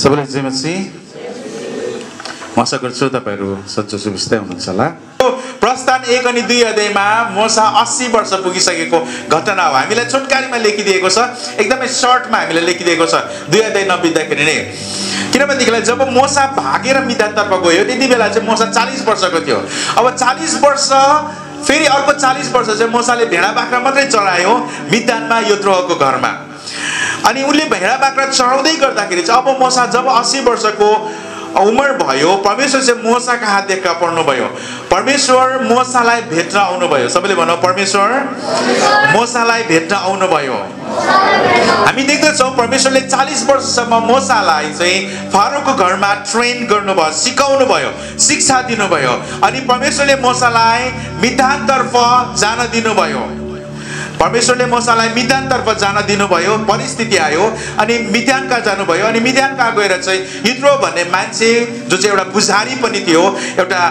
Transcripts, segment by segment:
सबैलाई जय मसी। म आशा गर्छु तपाईहरु सन्चो सुविस्तै हुनुहुन्छ होला। प्रस्थान 1 अनि 2 अध्यायमा मोसा 80 वर्ष पुगिसकेको घटना हो। हामीलाई छोटकारीमा लेखिदिएको छ, एकदमै सर्टमा हामीलाई लेखिदिएको छ 2 अध्याय नबित्दाखेरि नै। किनभनेदेखिलाई जब मोसा भागेर मिद्यानतर्फ गयो त्यति बेला चाहिँ मोसा 40 वर्षको थियो। अब 40 वर्ष फेरि अर्को 40 वर्ष चाहिँ मोसाले भेडा बाख्रा मात्रै चरायो मिद्यानमा यत्रोको घरमा। अनि उनले भेडा बाख्रा चराउँदै गर्दाखेरि चाहिँ अब मोसा जब 80 वर्षको उमेर भयो, परमेश्वर चाहिँ मोसा कहाँ देखा पर्नु भयो। परमेश्वर मोसालाई भेट्न आउनु भयो। सबैले भनौँ, परमेश्वर मोसालाई भेट्न आउनु भयो। हामी देख्दछौँ परमेश्वरले 40 वर्षसम्म मोसालाई चाहिँ फारोको घरमा ट्रेन गर्नुभयो, सिकाउनु भयो, शिक्षा दिनुभयो। अनि परमेश्वरले मोसालाई मिद्यानतर्फ जान दिनुभयो। परमेश्वरले मोसालाई मिद्यानतर्फ जान दिनुभयो। परिस्थिति आयो अनि मिद्यान कहाँ जानुभयो। अनि मिद्यान कहाँ गएर चाहिँ यत्रो भन्ने मान्छे जो चाहिँ एउटा पुजारी पनि थियो, एउटा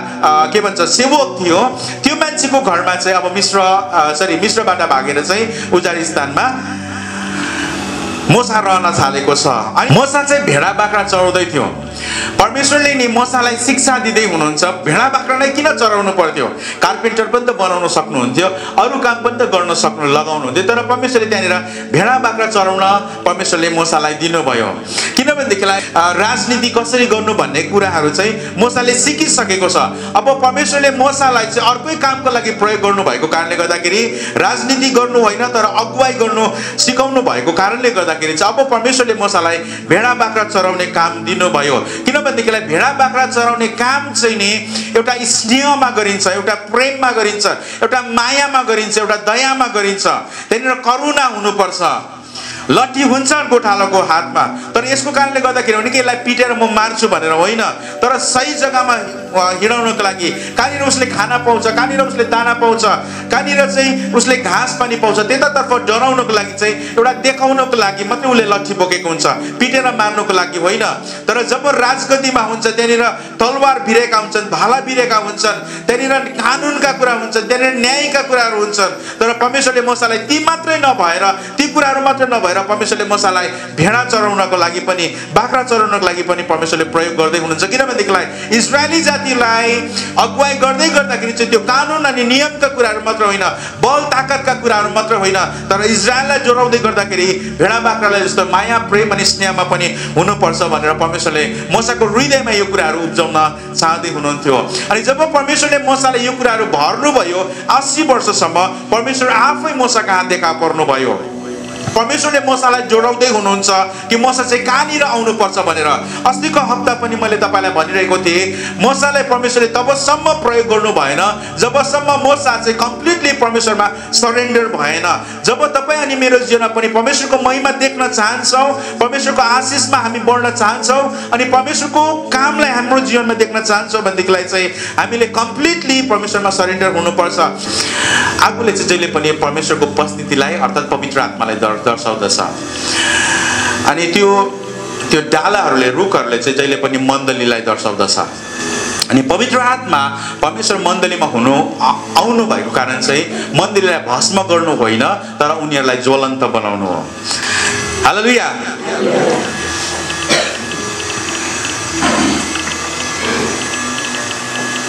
के भन्छ सेवक थियो, त्यो मान्छेको घरमा चाहिँ अब मिश्रबाट भागेर चाहिँ उजाड स्थानमा मोसा रहन थालेको छ। अनि मोसा चाहिँ भेडा बाख्रा चराउँदै थियो। परमेश्वरले नि मोसालाई शिक्षा दिँदै हुनुहुन्छ, भेडा बाख्रालाई किन चराउनु पर्थ्यो। कार्पेन्टर पनि त बनाउन सक्नुहुन्थ्यो, अरू काम पनि त गर्न लगाउनुहुन्थ्यो, तर परमेश्वरले त्यहाँनिर भेडा बाख्रा चराउन परमेश्वरले मोसालाई दिनुभयो। किनभनेदेखिलाई राजनीति कसरी गर्नु भन्ने कुराहरू चाहिँ मोसाले सिकिसकेको छ। अब परमेश्वरले मोसालाई चाहिँ अर्कै कामको लागि प्रयोग गर्नुभएको कारणले गर्दाखेरि राजनीति गर्नु होइन तर अगुवाई गर्नु सिकाउनु भएको कारणले गर्दाखेरि चाहिँ अब परमेश्वरले मोसालाई भेडा बाख्रा चराउने काम दिनुभयो। किनभनेदेखिलाई भेडा बाख्रा चराउने काम चाहिँ नि एउटा स्नेहमा गरिन्छ, एउटा प्रेममा गरिन्छ, एउटा मायामा गरिन्छ, एउटा दयामा गरिन्छ। त्यहाँनिर करुणा हुनुपर्छ। लट्ठी हुन्छ गोठालोको हातमा, तर यसको कारणले गर्दाखेरि हो नि कि यसलाई पिटेर म मार्छु भनेर होइन, तर सही जग्गामा हिँडाउनको लागि, कहाँनिर उसले खाना पाउँछ, कहाँनिर उसले दाना पाउँछ, कहाँनिर चाहिँ उसले घाँस पानी पाउँछ, त्यतातर्फ डराउनको लागि चाहिँ एउटा देखाउनको लागि मात्रै उसले लट्ठी बोकेको हुन्छ, पिटेर मार्नुको लागि होइन। तर जब राजगद्दीमा हुन्छ त्यहाँनिर तलवार भिरेका हुन्छन्, भाला भिरेका हुन्छन्, त्यहाँनिर कानुनका कुरा हुन्छन्, त्यहाँनिर न्यायका कुराहरू हुन्छन्। तर परमेश्वरले मोसालाई ती मात्रै नभएर, ती कुराहरू मात्रै नभएर परमेश्वरले मोसालाई भेडा चराउनको लागि पनि, बाख्रा चराउनको लागि पनि परमेश्वरले प्रयोग गर्दै हुनुहुन्छ। किनभनेदेखिलाई इजरायली जातिलाई अगुवाई गर्दै गर्दाखेरि चाहिँ त्यो कानुन अनि नियमका कुराहरू मात्र होइन, बल ताकतका कुराहरू मात्र होइन, तर इजरायललाई जोडाउँदै गर्दाखेरि भेडा बाख्रालाई जस्तो माया प्रेम अनि स्नेहमा पनि हुनुपर्छ भनेर परमेश्वरले मोसाको हृदयमा यो कुराहरू उब्जाउन चाहँदै हुनुहुन्थ्यो। अनि जब परमेश्वरले मोसाले यो कुराहरू भर्नुभयो 80 वर्षसम्म, परमेश्वर आफै मोसा कहाँ देखा पर्नुभयो। परमेश्वरले मोसालाई जोडाउँदै हुनुहुन्छ कि मोसा चाहिँ कहाँनिर आउनुपर्छ भनेर। अस्तिको हप्ता पनि मैले तपाईँलाई भनिरहेको थिएँ, मोसालाई परमेश्वरले तबसम्म प्रयोग गर्नु भएन जबसम्म मोसा चाहिँ कम्प्लिटली परमेश्वरमा सरेन्डर भएन। जब तपाईँ अनि मेरो जीवनमा पनि परमेश्वरको महिमा देख्न चाहन्छौँ, परमेश्वरको आशिषमा हामी बढ्न चाहन्छौँ अनि परमेश्वरको कामलाई हाम्रो जीवनमा देख्न चाहन्छौँ भनेदेखिलाई चाहिँ हामीले कम्प्लिटली परमेश्वरमा सरेन्डर हुनुपर्छ। आफूले चाहिँ जहिले पनि परमेश्वरको उपस्थितिलाई अर्थात् पवित्र आत्मालाई दर्शाउँदछ। अनि त्यो डालाहरूले, रुखहरूले चाहिँ जहिले पनि मण्डलीलाई दर्शाउँदछ। अनि पवित्र आत्मा परमेश्वर मण्डलीमा आउनु भएको कारण चाहिँ मण्डलीलाई भस्म गर्नु होइन तर उनीहरूलाई ज्वलन्त बनाउनु हो। हालेलुया।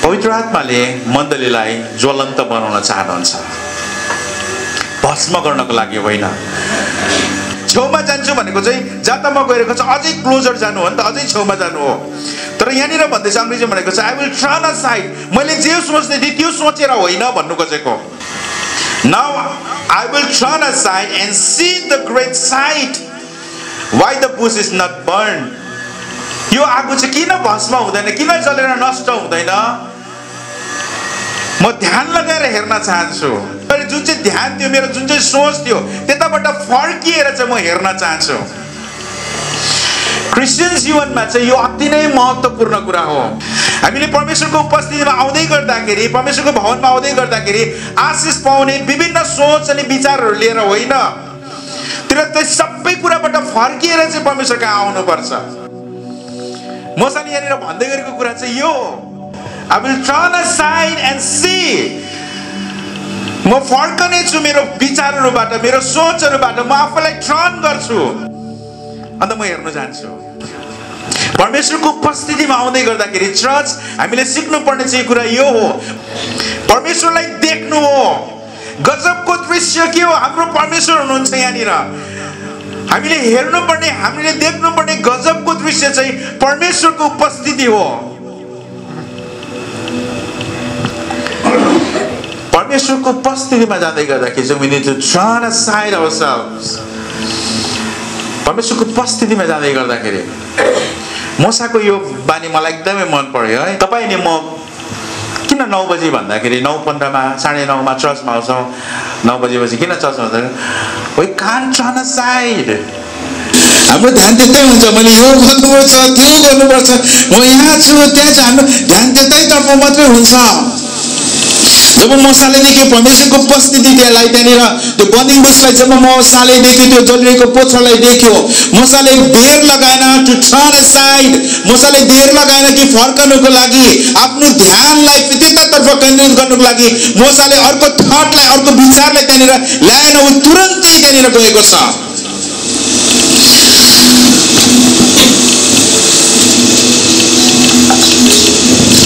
पवित्र आत्माले मण्डलीलाई ज्वलन्त बनाउन चाहनुहुन्छ, भस्म गर्नको लागि होइन। छेउमा जान्छु भनेको चाहिँ जहाँ त म गएको छ अझै क्लोजर जानु हो नि त, अझै छेउमा जानु हो। तर यहाँनिर भन्दैछ अङ्ग्रेजी भनेको चाहिँ आई विल टर्न असाइड, मैले जे सोच्दै थिएँ त्यो सोचेर होइन भन्नु खोजेको। Now I will turn aside and see the great sight why the bush is not burn. यो आगो चाहिँ किन भस्म हुँदैन, किन जलेर नष्ट हुँदैन, म ध्यान लगाएर हेर्न चाहन्छु। तर जुन चाहिँ ध्यान थियो, मेरो जुन चाहिँ सोच थियो त्यताबाट फर्किएर चाहिँ म हेर्न चाहन्छु। क्रिस्चियन जीवनमा चाहिँ यो अति नै महत्त्वपूर्ण कुरा हो। हामीले परमेश्वरको उपस्थितिमा आउँदै गर्दाखेरि, परमेश्वरको भवनमा आउँदै गर्दाखेरि आशिष पाउने विभिन्न सोच अनि विचारहरू लिएर होइन, तर त्यो सबै कुराबाट फर्किएर चाहिँ परमेश्वर कहाँ आउनुपर्छ। मोसाले यहाँनिर भन्दै गरेको कुरा चाहिँ यो, I will turn aside and see. म फर्कने छु मेरो विचारहरूबाट, मेरो सोचहरूबाट म आफूलाई टर्न गर्छु अन्त म हेर्न जान्छु। परमेश्वरको उपस्थितिमा आउँदै गर्दाखेरि चर्च हामीले सिक्नुपर्ने चाहिँ कुरा यो हो, परमेश्वरलाई देख्नु हो। गजबको दृश्य के हो? हाम्रो परमेश्वर हुनुहुन्छ यहाँनिर। हामीले हेर्नुपर्ने, हामीले देख्नुपर्ने गजबको दृश्य चाहिँ परमेश्वरको उपस्थिति हो। परमेश्वरको उपस्थितिमा जाँदै गर्दाखेरि चाहिँ we need to turn aside ourselves। परमेश्वरको उपस्थितिमा जाँदै गर्दाखेरि मोसाको यो बानी मलाई एकदमै मन पर्यो है। तपाईले म किन 9 बजे भन्दाखेरि 9:15 9:30 मा चर्चमा आउँछौँ, 9 बजेपछि किन चर्चमा आउँछ? we can't turn aside। हाम्रो ध्यान त्यतै हुन्छ, मैले यो गर्नुपर्छ, त्यो गर्नुपर्छ, म यहाँ छु त्यहाँ छु, हाम्रो ध्यान त्यतैतर्फ मात्रै हुन्छ। जब मोसाले देख्यो परमेश्वरको उपस्थिति त्यसलाई त्यहाँनिर त्यो बर्निङ बुसलाई जब मोसाले देख्यो, त्यो जलिरहेको पोथरलाई देख्यो, मोसाले देर लगाएन टु टर्न असाइड। मोसाले देर लगाएन कि फर्कनुको लागि, आफ्नो ध्यानलाई त्यतातर्फ केन्द्रित गर्नुको लागि मोसाले अर्को थटलाई, अर्को विचारलाई त्यहाँनिर ल्याएन, ऊ तुरन्तै त्यहाँनिर गएको छ।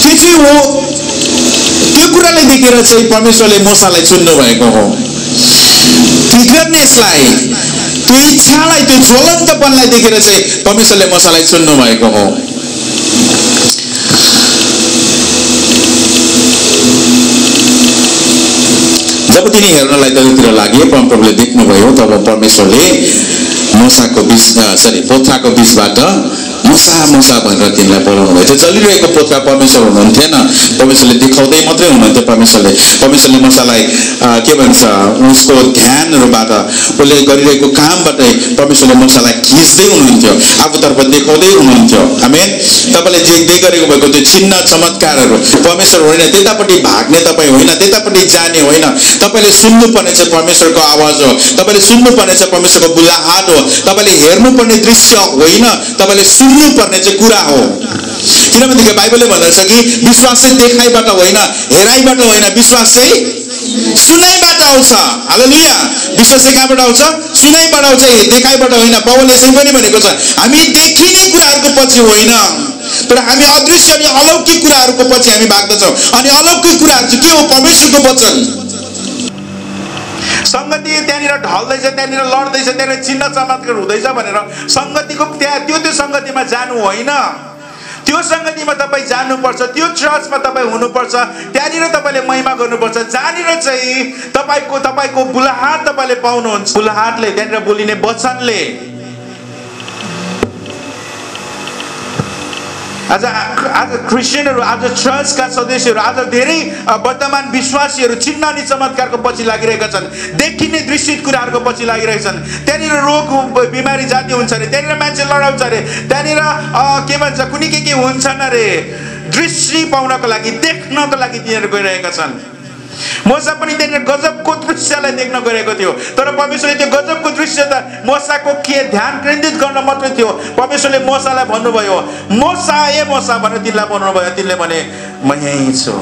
के चाहिँ हो त्यो कुरालाई देखेर चाहिँ परमेश्वरले मोसालाई चुन्नु भएको हो। इगरनेसलाई, त्यो इच्छालाई, त्यो ज्वलन्तपनलाई देखेर चाहिँ परमेश्वरले मोसालाई चुन्नु भएको हो। जब तिनी हेर्नलाई तलतिर लागे, परमप्रभुले देख्नुभयो, तब परमेश्वरले पोथ्राको बीचबाट मुसा मुसा भनेर तिनलाई बोलाउनु भयो। त्यो चलिरहेको पोथ्रा परमेश्वर हुनुहुन्थेन, परमेश्वरले देखाउँदै मात्रै हुनुहुन्थ्यो। परमेश्वरले मुसालाई के भन्छ, उसको ध्यानहरूबाट, उसले गरिरहेको कामबाटै परमेश्वरले मुसालाई खिच्दै हुनुहुन्थ्यो, आफूतर्फ देखाउँदै हुनुहुन्थ्यो। आमेन। तपाईँले जे गरेको भएको त्यो चिन्ह चमत्कारहरू परमेश्वर होइन, त्यतापट्टि भाग्ने तपाईँ होइन, त्यतापट्टि जाने होइन। तपाईँले सुन्नुपर्ने चाहिँ परमेश्वरको आवाज हो, तपाईँले सुन्नुपर्ने चाहिँ परमेश्वरको बुलाहाट हो, तपाईँले हेर्नुपर्ने दृश्य होइन, तपाईँले सुन्नुपर्ने चाहिँ कुरा हो। किनभने बाइबलले भन्दछ कि विश्वास चाहिँ देखाइबाट होइन, हेराइबाट होइन, विश्वास चाहिँ सुनाइबाट आउँछ। हालेलुया। विश्वास चाहिँ कहाँबाट आउँछ? सुनाइबाट आउँछ, देखाइबाट होइन। पावलले यसै पनि भनेको छ, हामी देखिने कुराहरूको पछि होइन, तर हामी अदृश्य अनि अलौकिक कुराहरूको पछि हामी भाग्दछौँ। अनि अलौकिक कुराहरू चाहिँ के हो? परमेश्वरको वचन। संगति त्यहाँनिर ढल्दैछ, त्यहाँनिर लड्दैछ, त्यहाँनिर चिन्ह चमत्कार हुँदैछ भनेर संगतिको त्यो संगतिमा जानु होइन। त्यो संगतिमा तपाईँ जानुपर्छ, त्यो चर्चमा तपाईँ हुनुपर्छ, त्यहाँनिर तपाईँले महिमा गर्नुपर्छ, जहाँनिर चाहिँ तपाईँको बुलाहाट तपाईँले पाउनुहुन्छ। बुलाहाटले, त्यहाँनिर बोलिने वचनले। आज क्रिस्चियनहरू, आज चर्चका सदस्यहरू, आज धेरै वर्तमान विश्वासीहरू चिन्ह अनि चमत्कारको पछि लागिरहेका छन्, देखिने दृश्य कुराहरूको पछि लागिरहेका छन्। त्यहाँनिर रोग बिमारी जाति हुन्छ अरे, त्यहाँनिर मान्छे लडाउँछ अरे, त्यहाँनिर के भन्छ कुनै के हुन्छन् अरे, दृष्टि पाउनको लागि, देख्नको लागि तिनीहरू गइरहेका छन्। मोसा पनि त्यहाँनिर गजबको दृश्यलाई देख्न गएको थियो, तर परमेश्वरले त्यो गजबको दृश्य त मोसाको के ध्यान केन्द्रित गर्न मात्रै थियो। परमेश्वरले मोसालाई भन्नुभयो, मोसा ए मोसा भनेर तिनलाई भन्नुभयो। तिनले भने म यहीँ छु।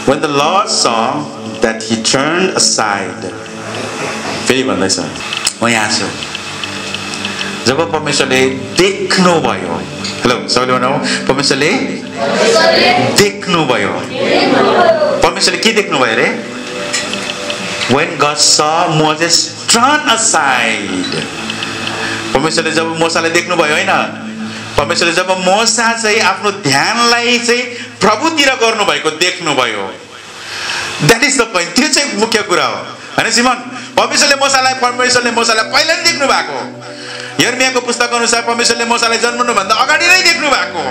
When the Lord saw that he turned aside, फेरि भन्दैछ म यहाँ छु। जब परमेश्वरले देख्नुभयो, हेलो सबैले भनौँ, परमेश्वरले देख्नुभयो। परमेश्वरले के देख्नुभयो अरे? When God saw Moses turn aside, परमेश्वरले जब मोसालाई देख्नुभयो होइन, परमेश्वरले जब मोसा चाहिँ आफ्नो ध्यानलाई चाहिँ प्रभुतिर गर्नुभएको देख्नुभयो। That is the point. त्यो चाहिँ मुख्य कुरा हो होइन सिमन? परमेश्वरले मोसालाई पहिला नै देख्नु भएको। यर्मियाको पुस्तक अनुसार परमेश्वरले मोसालाई जन्मनुभन्दा अगाडि नै देख्नु भएको।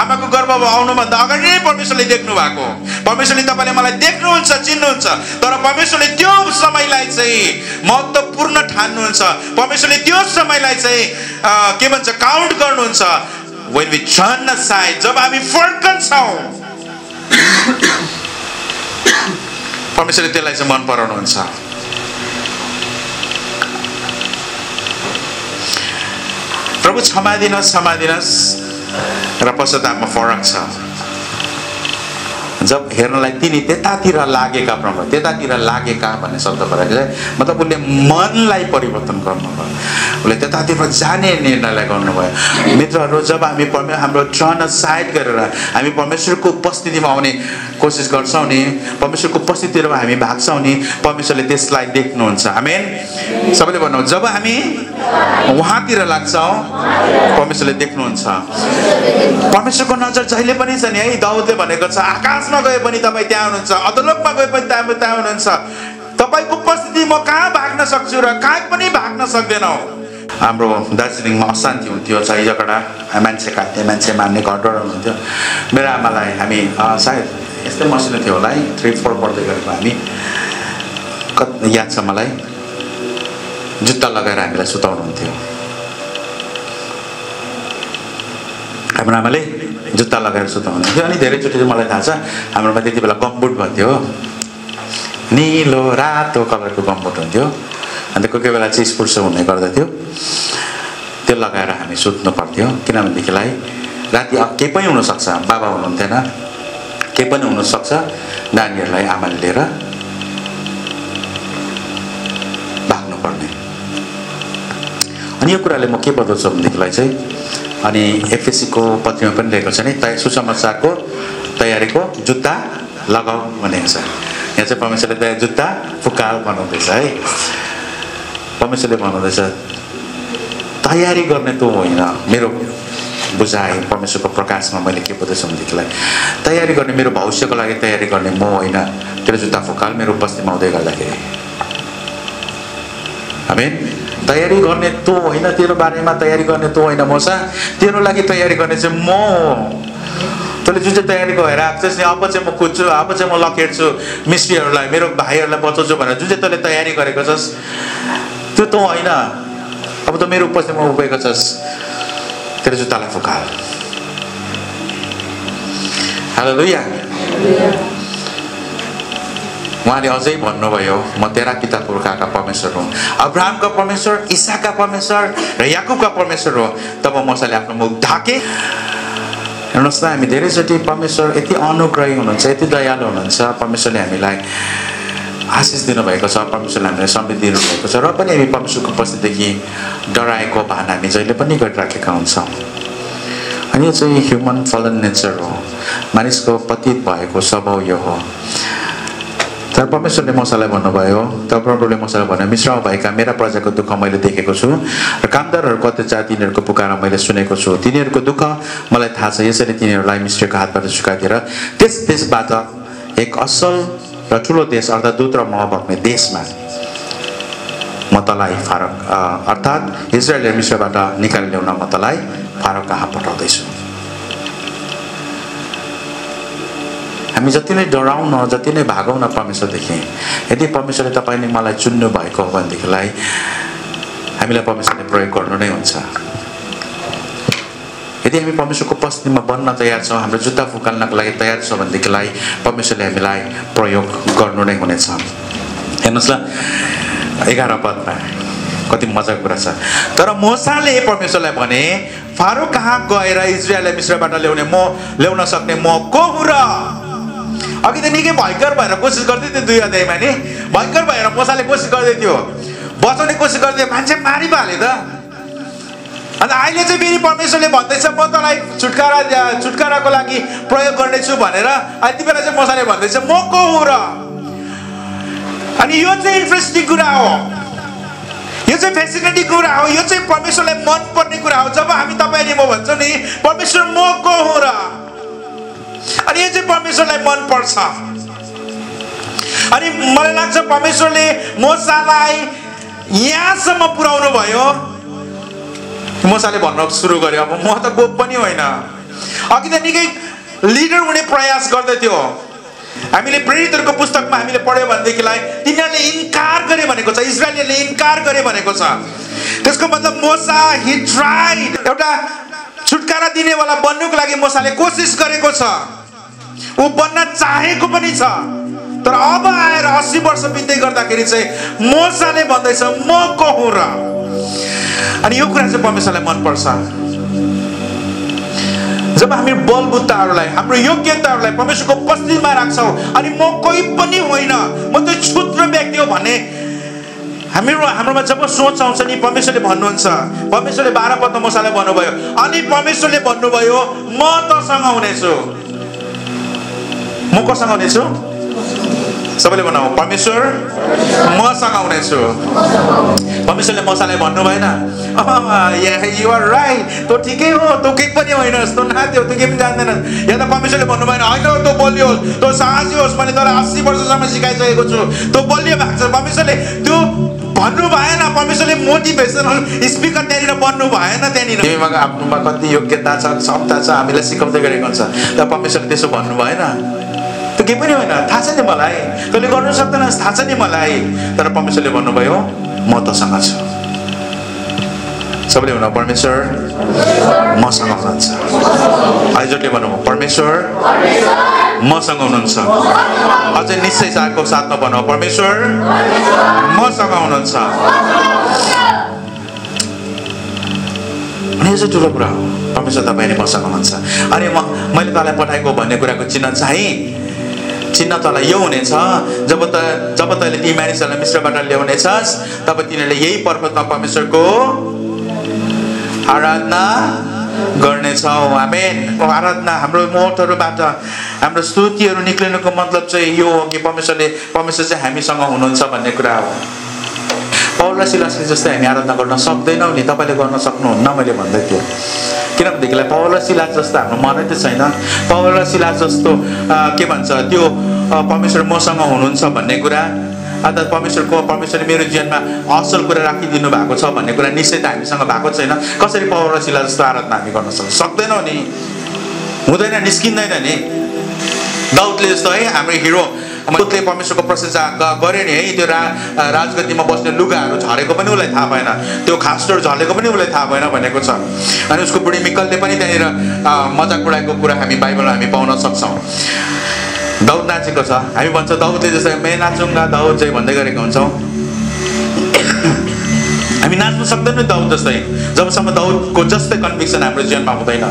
आमाको गर्भमा आउनुभन्दा अगाडि नै परमेश्वरले देख्नु भएको। परमेश्वरले तपाईँले मलाई देख्नुहुन्छ, चिन्नुहुन्छ, तर परमेश्वरले त्यो समयलाई चाहिँ महत्त्वपूर्ण ठान्नुहुन्छ। परमेश्वरले त्यो समयलाई चाहिँ के भन्छ काउन्ट गर्नुहुन्छ। When we turn aside, जब हामी फर्कन्छौँ, परमेश्वरले त्यसलाई चाहिँ मन पराउनुहुन्छ। प्रभु क्षमा दिनुहोस् र पश्चातापमा फरक छ। जब हेर्नलाई तिनी त्यतातिर लागेका प्रभु, त्यतातिर लागेका भन्ने शब्द परेको छ। मतलब उसले मनलाई परिवर्तन गर्नुभयो, उसले त्यतातिर जाने निर्णयलाई गर्नुभयो। मित्रहरू, जब हामी हाम्रो टर्न साइड गरेर हामी परमेश्वरको उपस्थितिमा आउने कोसिस गर्छौँ नि, परमेश्वरको उपस्थितिमा हामी भाग्छौँ नि, परमेश्वरले त्यसलाई देख्नुहुन्छ। आमेन। सबैले भन्नु, जब हामी उहाँतिर लाग्छौँ परमेश्वरले देख्नुहुन्छ। परमेश्वरको नजर जहिले पनि छ नि है। दाउदले भनेको छ, आकाशमा गए पनि तपाईँ त्यहाँ हुनुहुन्छ, अधोलोकमा गए पनि त्यहाँ हुनुहुन्छ। तपाईँको उपस्थिति म कहाँ भाग्न सक्छु र कहाँ पनि भाग्न सक्दैनौ। हाम्रो दार्जिलिङमा अशान्ति हुन्थ्यो, झै झगडा, मान्छे काट्ने, मान्छे मार्ने, घर डराउनुहुन्थ्यो। मेरो आमालाई हामी सायद यस्तै मसिनो थियो होला है, 3-4 पढ्दै गरेको हामी, याद छ मलाई, जुत्ता लगाएर हामीलाई सुताउनुहुन्थ्यो। हाम्रो आमाले जुत्ता लगाएर सुताउनुहुन्थ्यो। अनि धेरैचोटि चाहिँ मलाई थाहा छ, हाम्रोमा त्यति बेला गम्बुट भन्थ्यो, निलो रातो कलरको गम्बुट हुन्थ्यो। अन्त कोही कोही बेला चाहिँ स्पुर्सो हुने गर्दथ्यो, त्यो लगाएर हामी सुत्नु पर्थ्यो। किनभनेदेखिलाई राति केही पनि हुनसक्छ, बाबा हुनुहुन्थेन, केही पनि हुनसक्छ, नानीहरूलाई आमाले लिएर भाग्नुपर्ने। अनि यो कुराले म के बताउँछु भनेदेखिलाई चाहिँ, अनि एफएसीको पत्रीमा पनि लेखेको छ नि, सुसमाचारको तयारीको जुत्ता लगाऊ भनेको छ। यहाँ चाहिँ परमेश्वरले जुत्ता फुकाल बनाउँदैछ है। परमेश्वरले भन्नुहुँदैछ तयारी गर्ने तँ होइन। मेरो बुझाइ परमेश्वरको प्रकाशमा मैले के बुझ्दैछु भनेदेखिलाई, तयारी गर्ने, मेरो भविष्यको लागि तयारी गर्ने म होइन। तेरो जुत्ता फुकाल मेरो उपस्थितिमा आउँदै गर्दाखेरि। आमेन। तयारी गर्ने तँ होइन, तेरो बारेमा तयारी गर्ने तँ होइन मसा, तेरो लागि तयारी गर्ने चाहिँ म हो। तैँले जुन चाहिँ तयारी भएर आएको छस् नि, अब चाहिँ म कुद्छु, अब चाहिँ म लखेट्छु मिस्त्रीहरूलाई, मेरो भाइहरूलाई बचाउँछु भनेर जुन चाहिँ तैँले तयारी गरेको छस् त्यो तँ होइन। अब त मेरो उपस्थितिमा उभिएको छस्, तेरो जुत्तालाई फुकाल। हालेलुया। उहाँले अझै भन्नुभयो, म तेरा पिता पुर्खाका परमेश्वर हुँ, अब्राहमका परमेश्वर, इसाकका परमेश्वर र याकुबका परमेश्वर हो। तब मोसाले आफ्नो मुख ढाके। हेर्नुहोस् त, हामी धेरैचोटि परमेश्वर यति अनुग्रही हुनुहुन्छ, यति दयालु हुनुहुन्छ, परमेश्वरले हामीलाई आशिष दिनुभएको छ, परमेश्वरले हामीलाई समृद्धि दिनुभएको छ, र पनि हामी परमेश्वरको उपस्थितिदेखि डराएको भान हामी जहिले पनि गरिराखेका हुन्छौँ। अनि यो चाहिँ ह्युमन फलन नेचर हो, मानिसको पतित भएको स्वभाव यो हो। तर परमेश्वरले मोसालाई भन्नुभयो, तब प्रभुले मोसालाई भन्यो, मिस्रमा भएका मेरा प्रजाको दुःख मैले देखेको छु र कामदारहरूको अत्याचार तिनीहरूको पुकारा मैले सुनेको छु। तिनीहरूको दुःख मलाई थाहा छ, यसरी तिनीहरूलाई मिस्रीको हातबाट छुकाइदिएर त्यस देशबाट एक असल र ठुलो देश अर्थात् दुध र मह बग्ने देशमा म तँलाई फारोक अर्थात् इजरायलले मिस्रबाट निकालेर ल्याउन म तँलाई फारोक कहाँ पठाउँदैछु। हामी जति नै डराउँ न, जति नै भागौँ न परमेश्वरदेखि, यदि परमेश्वरले तपाईँले मलाई चुन्नु भएको हो भनेदेखिलाई हामीलाई परमेश्वरले प्रयोग गर्नु नै हुन्छ। यदि हामी परमेश्वरको उपस्थितिमा बन्न तयार छौँ, हाम्रो जुत्ता फुकाल्नको लागि तयार छौँ भनेदेखिलाई परमेश्वरले हामीलाई प्रयोग गर्नु नै हुनेछ। हेर्नुहोस् ल, 11 पदमा कति मजाको कुरा छ। तर मोसाले परमेश्वरलाई भने, फारो कहाँ गएर इजरायललाई मिस्रबाट ल्याउन सक्ने म को हुँ र? अघि त निकै भयङ्कर भएर कोसिस गर्दै थियो, 2 अध्यायमा नि भयङ्कर भएर मोसाले कोसिस गर्दै थियो, बचाउने कोसिस गर्दै, मान्छे मारि पो हाल्यो त। अन्त अहिले चाहिँ फेरि परमेश्वरले भन्दैछ म तँलाई छुटकाराको लागि प्रयोग गर्नेछु भनेर। यति बेला चाहिँ मोसाले भन्दैछ म को हुँ र? अनि यो चाहिँ इन्ट्रेस्टिङ कुरा हो, यो चाहिँ फेसिलिटी कुरा हो, यो चाहिँ परमेश्वरलाई मन पर्ने कुरा हो। जब हामी तपाईँले म भन्छौँ नि परमेश्वर म को हुँ र, अनि यो चाहिँ परमेश्वरलाई मन पर्छ। अनि मलाई लाग्छ परमेश्वरले मोसालाई यहाँसम्म पुर्याउनु भयो। मोसाले भन्न सुरु गर्यो, अब म त गोप पनि होइन। अघि त निकै लिडर हुने प्रयास गर्दैथ्यो। हामीले प्रेरितहरूको पुस्तकमा हामीले पढ्यो भनेदेखिलाई तिनीहरूले इन्कार गरे भनेको छ, इजरायलीहरूले इन्कार गरे भनेको छ। त्यसको मतलब मोसा ही ट्राइड, एउटा छुटकारा दिनेवाला बन्नुको लागि मोसाले कोसिस गरेको छ, ऊ बन्न चाहेको पनि छ। तर अब आएर 80 वर्ष बित्दै गर्दाखेरि चाहिँ मोसाले भन्दैछ म को हुँ र? अनि यो कुरा चाहिँ परमेश्वरलाई मन पर्छ। जब हामी बलबुत्ताहरूलाई हाम्रो योग्यताहरूलाई परमेश्वरको उपस्थितिमा राख्छौँ अनि म कोही पनि होइन म त क्षुद्र व्यक्ति हो भन्ने हाम्रोमा जब सोच आउँछ नि परमेश्वरले भन्नुहुन्छ परमेश्वरले 12 पद मोसालाई भन्नुभयो अनि परमेश्वरले भन्नुभयो म तसँग हुनेछु म कसँग हुनेछु सबैले भनौँ परमेश्वर मसँग हुनेछु परमेश्वरले मोसालाई भन्नु भएन यु आर राइट तँ ठिकै हो तँ केही पनि होइनस् तँ नाथ्यौ तँ केही पनि जान्दैनस् या त परमेश्वरले भन्नु भएन होइन तँ बलियो होस् तँ साहसी होस् मैले तँलाई 80 वर्षसम्म सिकाइसकेको छु तँ बलियो भएको छ परमेश्वरले त्यो भन्नु भएन परमेश्वरले मोटिभेसनल स्पिकर त्यहाँनिर बन्नु भएन त्यहाँनिर तिमीमा आफ्नोमा कति योग्यता छ क्षमता छ हामीलाई सिकाउँदै गरेको हुन्छ तर परमेश्वरले त्यसो भन्नु भएन त्यो केही पनि होइन थाहा छ नि मलाई तैँले गर्नु सक्दैनस् थाहा छ नि मलाई तर परमेश्वरले भन्नुभयो म तसँग छु सबैले भन्नु परमेश्वर मसँग हुनुहुन्छ आइजोटले भन्नु परमेश्वर मसँग हुनुहुन्छ अझै निश्चय चाहको साथमा भन्नु परमेश्वर मसँग हुनुहुन्छ अनि यो चाहिँ ठुलो कुरा हो परमेश्वर तपाईँले मसँग हुनुहुन्छ अनि मैले तँलाई पठाएको भन्ने कुराको चिन्ह तँलाई यो हुनेछ जब तैँले ती मानिसहरूलाई मिश्रबाट ल्याउनेछस् तब तिनीहरूले यही पर्वतमा परमेश्वरको आराधना गर्नेछौ आमेन आराधना हाम्रो मोठहरूबाट हाम्रो स्तुतिहरू निक्लिनुको मतलब चाहिँ यो हो कि परमेश्वर चाहिँ हामीसँग हुनुहुन्छ भन्ने कुरा हो पौल र सिलासले जस्तै हामी आराधना गर्न सक्दैनौँ नि तपाईँले गर्न सक्नुहुन्न मैले भन्दै थिएँ किनभनेदेखिलाई पौल र सिलास जस्तो हाम्रो मनै त छैन पौल र सिलास जस्तो के भन्छ त्यो परमेश्वर मसँग हुनुहुन्छ भन्ने कुरा अर्थात् परमेश्वरले मेरो जीवनमा असल कुरा राखिदिनु भएको छ भन्ने कुरा निश्चय त हामीसँग भएको छैन कसरी पौल र सिलास जस्तो आराधना हामी गर्न सक्दैनौँ नि हुँदैन निस्किँदैन नि दाउदले जस्तो है हाम्रो हिरो दाउदले परमेश्वरको प्रशंसा गरे नि है त्यो राजगद्दीमा बस्ने लुगाहरू झरेको पनि उसलाई थाहा भएन त्यो खास्टोहरू झरेको पनि उसलाई थाहा भएन भनेको छ अनि उसको बुढी मिकलले पनि त्यहाँनिर मजाक उडाएको कुरा हामी बाइबलमा हामी पाउन सक्छौँ दाउद नाचेको छ हामी भन्छौँ दाउदले जस्तै मे नाचुङ्गा दाउद चाहिँ भन्दै गरेको हुन्छौँ हामी नाच्नु सक्दैनौँ दाउद जस्तै जबसम्म दाउदको जस्तै कन्भिक्सन हाम्रो जीवनमा हुँदैन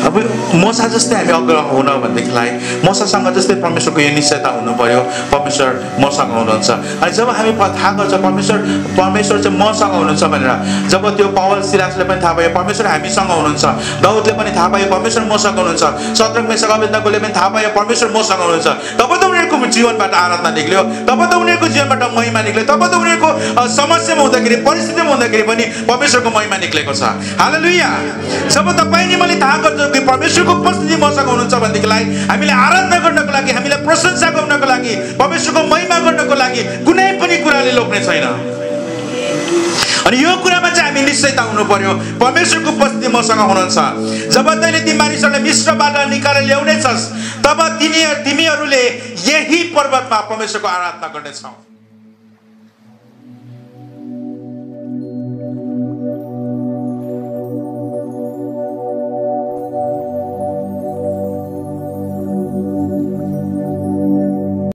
अब मोसा जस्तै हामी अग्र हुन भनेदेखिलाई मोसासँग जस्तै परमेश्वरको यो निश्चयता हुनु पर्यो परमेश्वर मसँग हुनुहुन्छ अनि जब हामी थाहा गर्छ परमेश्वर चाहिँ मसँग हुनुहुन्छ भनेर जब त्यो पौल सिलासले पनि थाहा भयो परमेश्वर हामीसँग हुनुहुन्छ दाउदले पनि थाहा पायो परमेश्वर मसँग हुनुहुन्छ शद्रक मेशक अबेदनगोले पनि थाहा पायो परमेश्वर मसँग हुनुहुन्छ तब त उनीहरूको जीवनबाट आराधना निक्ल्यो तब त उनीहरूको जीवनबाट महिमा निक्ल्यो तब त उनीहरूको समस्यामा हुँदाखेरि परिस्थितिमा हुँदाखेरि पनि परमेश्वरको महिमा निक्लेको छ हालेलुया जब तपाईँ नि मैले थाहा गर्छ कि परमेश्वरको उपस्थिति मसँग हुनुहुन्छ भनेदेखिलाई हामीले आराधना गर्नको लागि हामीलाई प्रशंसा गर्नको लागि परमेश्वरको महिमा गर्नको लागि कुनै पनि कुराले लोक्ने छैन अनि यो कुरामा चाहिँ हामी निश्चयता हुनु पर्यो परमेश्वरको उपस्थिति मसँग हुनुहुन्छ जब तैँले ती मानिसहरूलाई मिश्रबाट निकालेर ल्याउनेछस् तब तिमीहरूले यही पर्वतमा परमेश्वरको आराधना गर्नेछौ